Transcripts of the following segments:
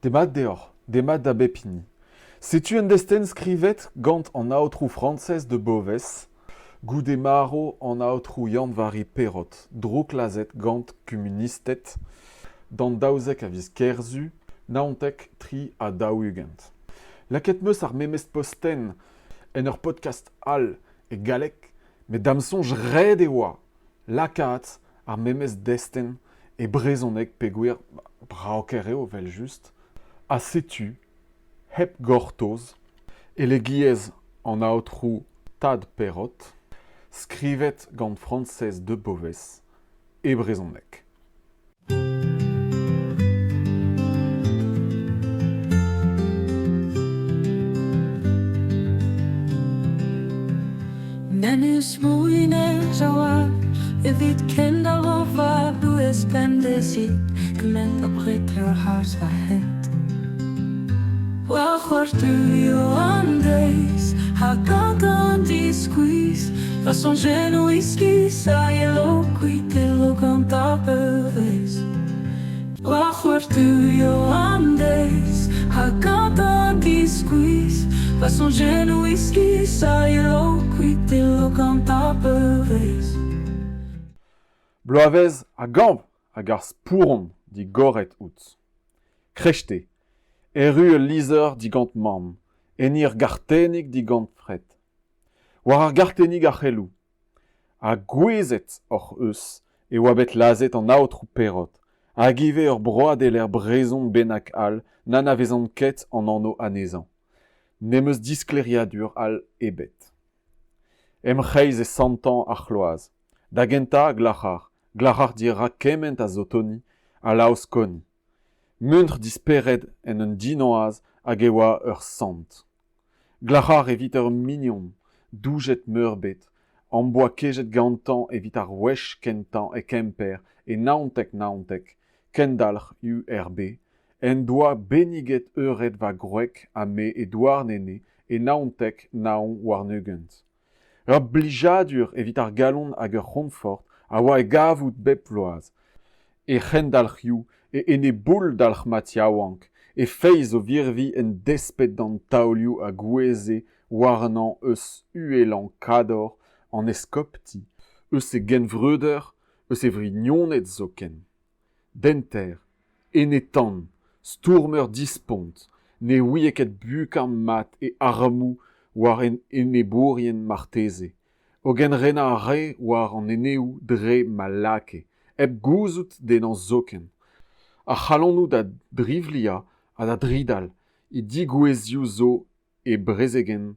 Demat deoc'h, demat da bep hini. Setu un destenn skrivet gant an aotrou Frañsez de Beauvais goude marv an aotrou Yann-Vari Perrot, drouklazhet gant komunisted d'an 12 a viz Kerzu 1943. Lakaet 'm eus ar memes postenn en ur podkast all e galleg met da'm soñj ret e oa lakaat ar memes destenn e brezhoneg peogwir brav-kaer eo evel-just. Ha setu, hep gortoz, elegiezh an aotrou Tad Perrot, skrivet gant Frañsez de Beauvais e brezhoneg. N'en eus mui nerzh a-walc'h evit kendalc'h va buhez pemdeziek kement a breter harz va hent. Warc'hoazh 'teuio an deiz ha gant an diskuizh va soñjennoù iskis a yelo kuit elo gant ar beurvezh. Warc'hoazh 'teuio an deiz ha gant an diskuizh va soñjennoù iskis a yelo kuit elo gant ar beurvezh. Bloavezh a gañv hag ar spouron digoret out. Krechte, erru ul lizher digant mamm, enni ur gartennig digant Fred. War ar gartennig ar c'heloù. Ha gouezet hoc'h eus e oa bet lazhet an aotrou Perrot hag ivez ur broadeler brezhon bennak all n'anavezan ket an anv anezhañ. Ne'm eus disklêriadur all ebet. Em c'hreiz e santañ ar c'hloaz. Da gentañ, glac'har, glac'har dirak kement a sotoni ha laoskoni. Muntr dispered en un dinoaz hag e oa ur sant. Glac'har evit ur mignon, doujet-meurbet, am boa kejet gantañ evit ar wech kentañ e Kemper e 1919, kendalc'h URB, en doa benniget eured va gwreg ha me e Douarnenez e 1929. Ur blijadur evit ar galon hag ur c'honfort a oa e gavout bep bloaz. E c'hendalc'hioù, e ene-boull dalc'hmat yaouank, e feiz o virviñ en desped d'an taolioù a gouezhe warnañ eus uhelañ kador an eskopti, eus e genvreudeur, eus e vrignoned zoken. Denter, ene-tan, stourmer dispont, ne ouie ket bukañ mat e armoù war e enebourien marteze, hogen renañ a rae war an eneoù dre ma lakae, hep gouzout dezhañ zoken, ar c'halonoù da drivliañ ha da dridal e degouezhioù zo e brezegenn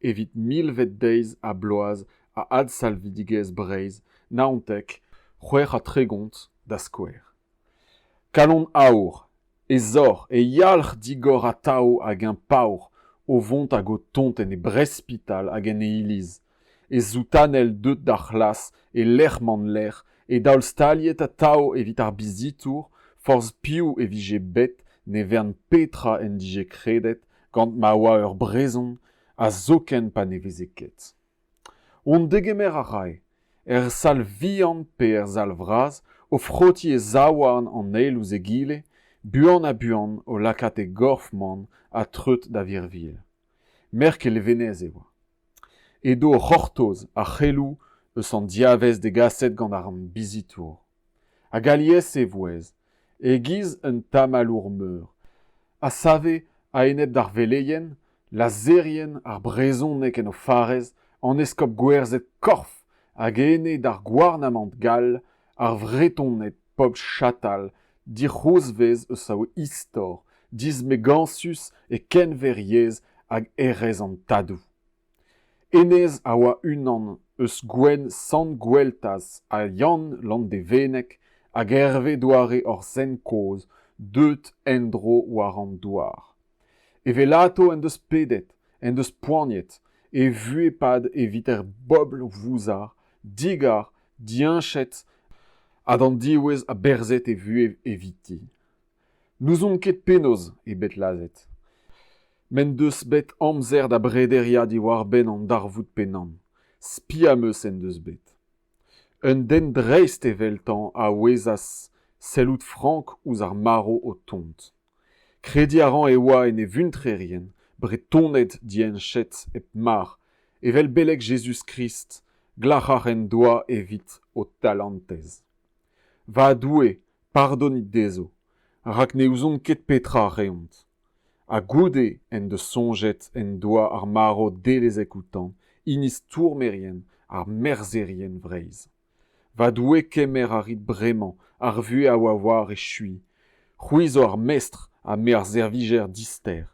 evit milvet deiz ha bloaz a adsalvidigezh Breizh 1936 da skouer. Kalon aour, e zor, e yalc'h digor atav hag eñ paour o vont hag o tont en e brespital hag en e iliz, e soutanell deut d'ar c'hlas e lec'h-mañ-lec'h, e daol staliet atav evit ar bizitour, forzh piv e vije bet ne vern petra en dije kredet gant ma oa ur Brezhon ha zoken pa ne veze ket. Hon degemer a rae, er sal vihan pe er sal vras, o frotiñ e zaouarn an eil ouzh egile, buan-ha-buan o lakaat e gorf man ha treut da virvilh. Merk e levenez e oa. Edo o c'hortoz ar c'heloù eus an diavaez degaset gant ar bizitour. Hag alies e vouezh, e-giz un tamalour meur, a save a-enep d'ar veleien, lazherien ar brezhoneg en o farrez, an eskob gwerzhet korf hag ene d'ar gouarnamant gall, ar Vretoned pobl chatal, dic'houzvez eus o istor, dismegañsus e-keñver yezh hag hêrezh an tadoù. Hennezh a oa unan eus gouenn Sant Gweltaz ha Yann Landevenneg hag hervez doare hor sent kozh deuet en-dro war an douar. Evelato en deus pedet, en deus poaniet, e vuhez-pad evit er bobl vouzar, digar, diheñchet ha d'an diwezh aberzhet e vuhez eviti. N'ouzon ket penaos eo bet lazhet. M'en deus bet amzer da brederiañ diwar-benn an darvoud pe nann. Spi am eus en deus bet. Un den dreist eveltañ a ouezas sellout frank ouzh ar marv o tont. Krediñ a ran e oa en e vuntrerien, Bretoned diheñchet hep mar, evel beleg Jezuz-Krist, glac'har en doa evit ho tallentez. Va Doue, pardonit dezho, rak ne ouzont ket petra a reont. Ha goude en deus soñjet en doa ar marv dellezek outañ, hini stourmerien ar merzherien Vreizh. Va Doue kemer a rit bremañ ar vuhez a oa war echuiñ. C'hwi zo ar mestr ha me ar servijer dister.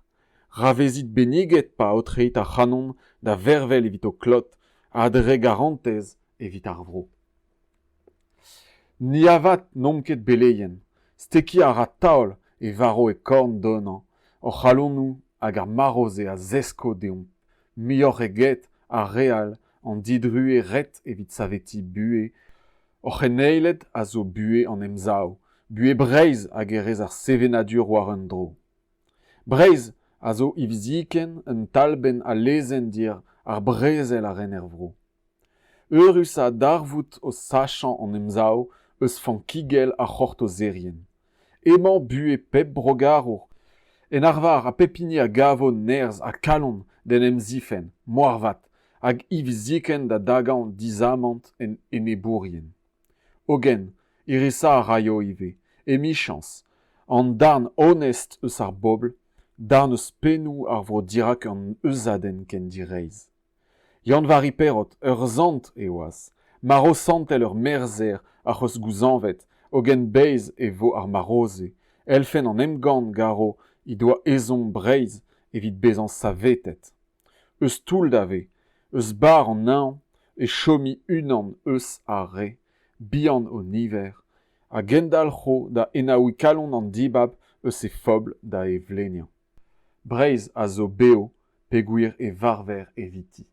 Ra vezit benniget pa aotreit ac'hanon da vervel evit ho klod ha dre garantez evit ar vro. Ni avat n'omp ket beleien. Stekiñ a ra taol e varv e korn donañ hor c'halonoù hag ar marv-se a zesko deomp muioc'h eget ar re all an didruez ret evit savetiñ buhez hor c'heneiled a zo buhez an Emsav, buhez Breizh hag e rez ar sevenadur war un dro. Breizh a zo hiviziken un talbenn a lezenn dir ar brezel a ren er vro. Eürusañ darvoud o sachañ an Emsav eus fankigell ar c'hortozerien. Emañ buhez pep brogarour en arvar ha pep hini a gavo nerzh ha kalon d'en em zifenn, moarvat, hag hiviziken da dagañ dizamant en enebourien. Hogen, hirisañ a raio ivez, emichañs, an darn onest eus ar bobl, darn eus pennoù ar vro dirak an euzhadenn ken direizh. Yann-Vari Perrot, ur sant e oas, marv santel ur merzher ac'h eus gouzañvet, hogen bez e vo ar marv-se, elfenn an emgann garv he doa ezhomm Breizh evit bezañ savetet. Eus toull da vez, eus barr an neñv, e chomi unan eus ar re, bihan o niver, a gendalc'ho da enaouiñ kalon an dibab eus he fobl da e vleniañ. Breizh a zo bev peogwir e varver eviti.